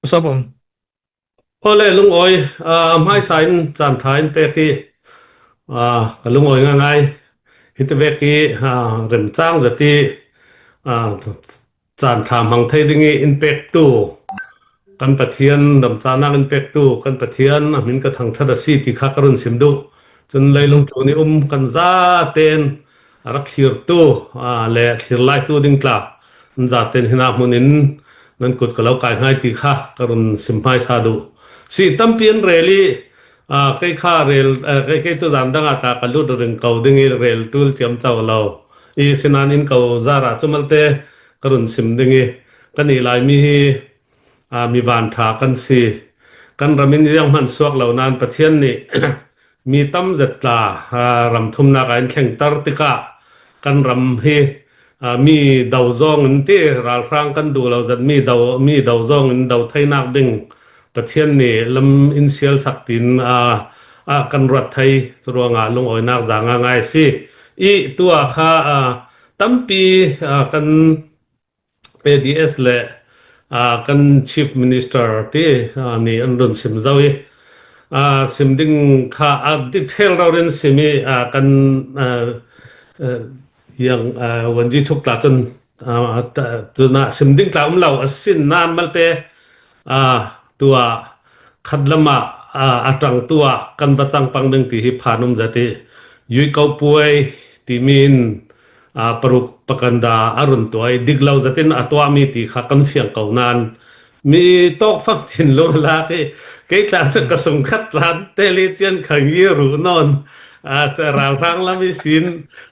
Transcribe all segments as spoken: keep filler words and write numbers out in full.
Sawpom. Awle, lungawi, ah, hmaisa in caan ṭha in pek hi, ah, ka lungawi ngaingai. Hiti vek hi, ah, remcang zet hi, ah, caan ṭha hmang thei ding hi in pektu, kan Pathian damcahnak in pektu, kan Pathian a hmin ka thangṭhat a si ti kha ka run sim duh. Cun leilung tlun i um kan zaten a rak thlirtu, aa, le thlir laitu ding tla, nan zaten hinah hmun in nan kut ka lo kai hngai ti kha ka run sim hmaisa duh. Si tampi an rel i, aa, kei kha rel, aa, kei, kei cu zan dang ah tla ka lut ring ko ding i rel ṭul ciamco lo. I sinan in ko zar ah cu malte ka run sim ding i kan i Laimi hi, aa, mi vanṭha kan si. Kan ram in zianghman suak lo nain Pathian nih mi tam zet tla, aa, ram thumnak ah in thlengter tikah kan ram hi, aa, mi do zong in ti, ralhrang kan duh lo zet mi do, mi do zong in do theinak ding Pathian nih lam in sialsak tiin, aa, aa, kan ruat thei. Curuangah lungawinak za ngaingai a si. I tuah kha, aa, tampi, aa, kan A D S le, aa, kan Chief Minister ti, aa, nih an run sim zo i, aa, sim ding kha a detail rori in sim i, aa, kan, aa, aa, yang, aa, Wanji Thuk tla cun, aa, ta-, cun ah sim ding tla um lo a sin nain malte, aa, tuah khatlam ah, aa, a ṭangtu ah kan va cang pang ding ti hi phan um zet i, Yui Ko Puai timi in, aa, paruk pakanda a run tuah i dik lo zet in a tuahmi ti kha kan fiang ko nain mi tawkfang thinlung a lak i, kei tla cu ka sungkhat tlan tel i cian khang i ruh nawn, aa, ralhrang lam ihsin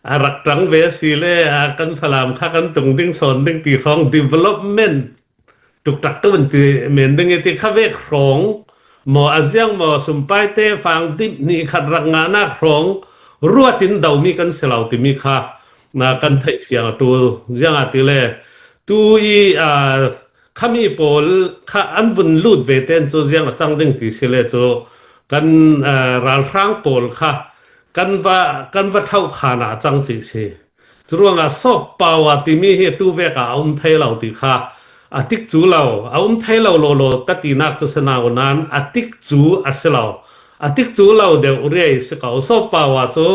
a rak ṭang ve a si le, aa, kan Falam kha kan tung ding sawn ding ti hrawng development tuktak ka vun ti men ding i ti kha vek hrawng maw, a ziang maw, sumpaite fang dip hnih khat rak ngahnak hrawng ruat in domi kan si lo timi kha, na, kan theih fiang a ṭul. Ziangahtile tu i, aa, khami pawl kha an vun lut ve ten cu ziang a cang ding ti si le cu kan, aa, ralhrang pawl kha kan va, kan va ṭhoh khan ah a cang cih si. Curuangah soft power timi hi atu vek ah a um thei lo ti kha a tikcu lo, a um thei lo lawlaw ka tinak cu si nain a tikcu a si lo, a tikcu lo deuh riai si ko. Soft power cu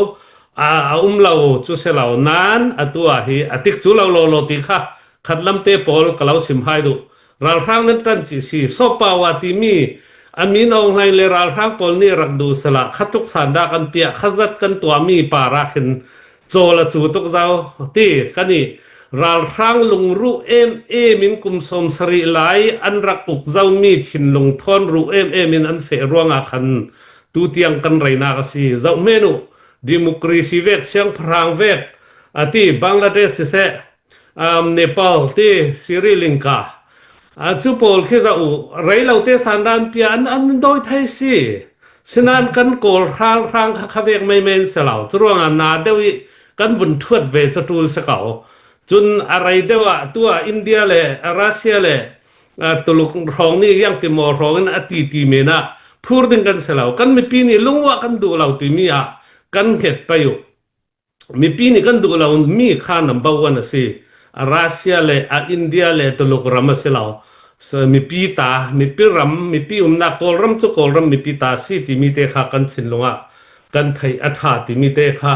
a, a um lo cu si lo nain atu ah hi a tikcu lo lawlaw ti kha khatlamte pawl ka lo sim hai duh. Ralhrang nan ṭan cih si, soft power timi a min awng hlei le ralhrang pawl nih rak duh sehla khatuk sanda kan piah, khazat kan tuahmi par ah khin cawl a cu tuk zo ti kan i ralhrang lungruh em em in kum sawmsarih lai an rak uk zomi thinlung thawn ruh em em in an feh ruangah khan tu tiang kan reinak a si. Zohhmanh uh, democracy vek, siangpahrang vek a ti, Bangladesh siseh, um, Nepal ti, Sri Lanka, a cu pawl khi zoh uh, rei lo te sandan pia an, an dawi thei si. Sinan kan kawl hralhrang kha kha vek meimei an si lo. Curuangah na deuh i kan vun ṭhuat ve cu ṭul si ko. Cun a rei deuh ah tu ah India le, a Russia le, a, Tuluk hrawng nih ziang ti maw hrawng in a ti ti men ah phur ding kan si lo. Kan mipi nih lungua kan duh lo timi ah kan hnget pei uh. Mipi nih kan duh lo mi kha number one a si. A Russia le, a India le Tuluk ram a si lo. So, mipi ta, mipi ram, mipi umnak Kawlram cu Kawlram mipi ta a si timi te kha kan thinlung ah kan theih a ṭha timi te kha,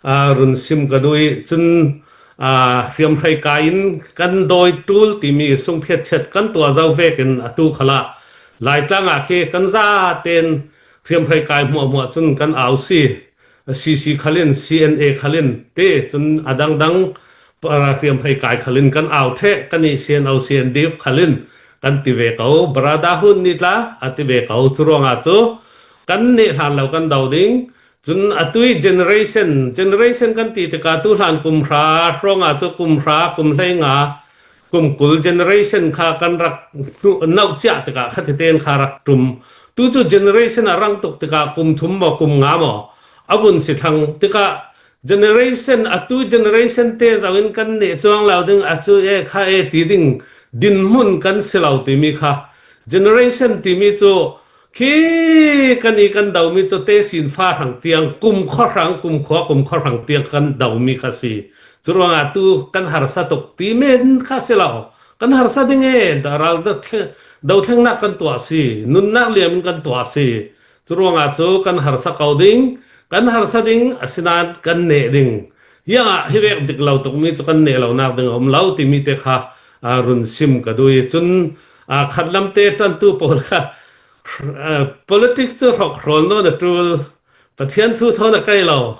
aa, run sim ka duh i cun, aa, hriamhrei kai in kan dawi ṭul timi sungphiat chiat kan tuah zo vekin atu khalah Laitlang ah khi kan zaten hriamhrei kai hmuahhmuah cun kan au si. C C khal in, C N A khal in ti cun a dangdang, aa, hriamhrei kai khal in kan au ṭheh, kan i C N O, C N D F khal in kan ti ve ko, Brotherhood nih tla a ti ve ko. Curuangah cu kan neh hlan lo kan do ding. Cun atu i generation, generation kan ti tikah tu hlan kum hra hrawngah cu kum hra, kum hleinga, kum kul generation kha kan rak nauh ciah tikah khatitein kha rak ṭum. Tu cu generation a rang tuk tikah kum thum maw, kum nga maw a vun si thlang tikah generation, atu generation te zoh in kan neh cuang lo ding, a cu e kha e ti ding dinhmun kan si lo timi kha generation timi cu khi kan i kan domi cu tesin fa hrang tiang, kum khua hrang, kum khua, kum khua hrang tiang kan domi kha si. Curuangah tu kan harsa tuk ti men kha si lo. Kan harsa ding e, da-, ral da thle-, dothlengnak kan tuah si, nunnak liam in kan tuah si. Curuangah cu kan harsa ko ding, kan harsa ding, asinain kan neh ding. Hiangah hi vek dik lo tukmi cu kan neh lonak ding a um lo timi te kha, aa, run sim ka duh i. Cun, aa, khatlamte ṭantu pawl kha, aa, politics cu hrokhrawl nawn a ṭul, Pathian thu thawn a kai lo,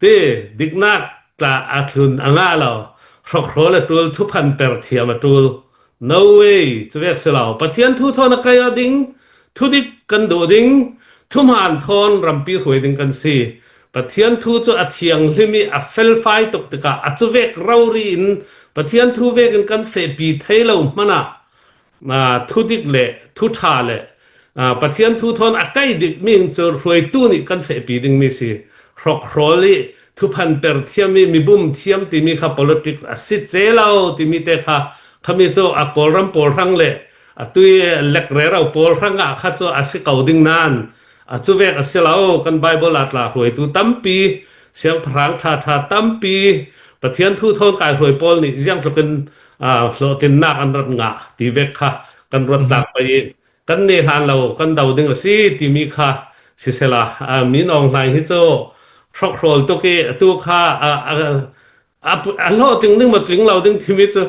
ti, diknak tla a thlun a ngah lo, hrokhrawl a ṭul, thuphan per thiam a ṭul. No way, cu vek si lo. Pathian thu thawn a kai aw ding, thudik kan duh ding, thuhmaan thawn rampi hruai ding kan si. Pathian thu cu a thianghlim i a felfai tuk tikah a cu vek rori in Pathian thu vekin kan fehpi thei lo hmanah, aa, thudik le thuṭha le, aa, Pathian thu thawn a kai dikmi cu hruaitu nih kan fehpi dingmi si. Hrokhrawl i thuphan per thiam i mibum thiam timi kha politics a si ce lo timi te kha, khami cu a Kawlram pawl hrang le a tui lek rero pawl hrangah kha cu a si ko ding nain, a cu vek a si lo. Kan Baibal aa tla hruaitu tampi, siangpahrang ṭhaṭha tampi, Pathian thu thawn kai hruai pawl nih ziangtlukin, aa, hlawhtlinnak an rat ngah ti vek kha kan ruat tlak pei i, kan neh hlan lo, kan do ding a si timi kha sisela, aa, Min Aung Hlaing hi cu hrokhrawl tuk i, atu kha, aa, aa, a, a hlawhtling ding maw tling lo ding timi cu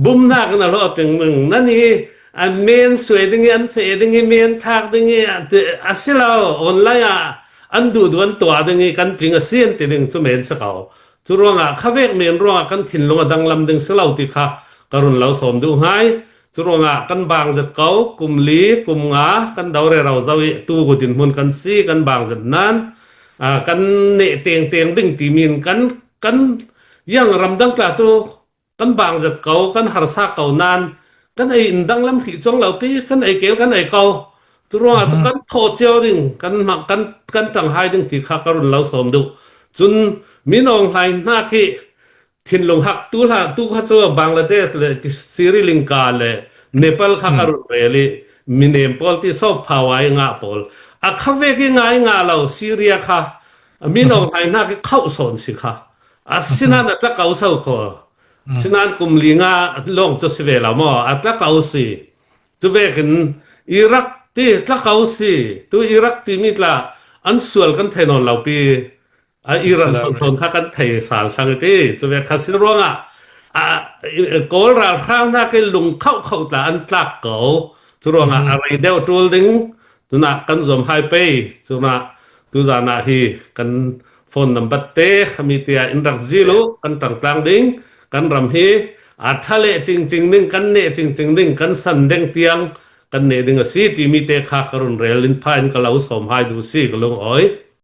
bumnak in a hlawhtling ding. Nan i an men suai ding i, an feh ding i, men thlak ding i, a, ti, a si lo, online ah an duhduh an tuah ding i, kan tling a si an ti ding cu men si ko. Curuangah khavek men ruangah kan thinlung a danglam ding si lo ti kha ka run lo sawm duh hngai. Curuangah kan bang zet ko, kum li, kum nga kan do rero zo i, tu ku dinhmun kan si, kan bang zet nain, aa, kan neh tengteng ding timi in kan, kan, ziang ramdang tla cu kan bang zet ko, kan harsa ko nain kan ei in danglam hrih cuang lo pi, kan ei kel, kan ei ko. Curuangah cu kan thawh cio ding, kan hmang, kan, kan ṭanghai ding ti kha ka run lo sawm duh. Cun Min Aung Hlaing hna khi thinlung hak tu hla, tu kha cu Bangladesh le ti Sri Lanka le Nepal kha ka run rel i, minem pawl ti soft power i ngah pawl. A khavek i ngai ngah lo Syria kha Min Aung Hlaing hna khi khauh sawn si kha. Asinain a tla ko so kho. Sinain kum li nga lawng cu si ve lo maw? A tla ko si. Cu vekin Iraq ti tla ko si. Tu Iraq timi tla an sual kan thei nawn lo pi. A Iran thawn thawn kha kan thei sal thlang i ti. Cu vek kha sin ruangah, a, Kawl ralhrang hna khi lung khauh khauh tla an tlak ko. Cu ruangah a rei deuh ṭul ding. Tunah kan zuam hai pei. Cunah tuzan ah hi kan phone number te khami tiah in rak zil u, kan ṭangtlang ding, kan ram hi a ṭha leh cingcing ding, kan neh cingcing ding, kan san deng tiang kan neh ding a si timi te kha ka run rel in pha in ka lo sawm hai duh si ka lungawi.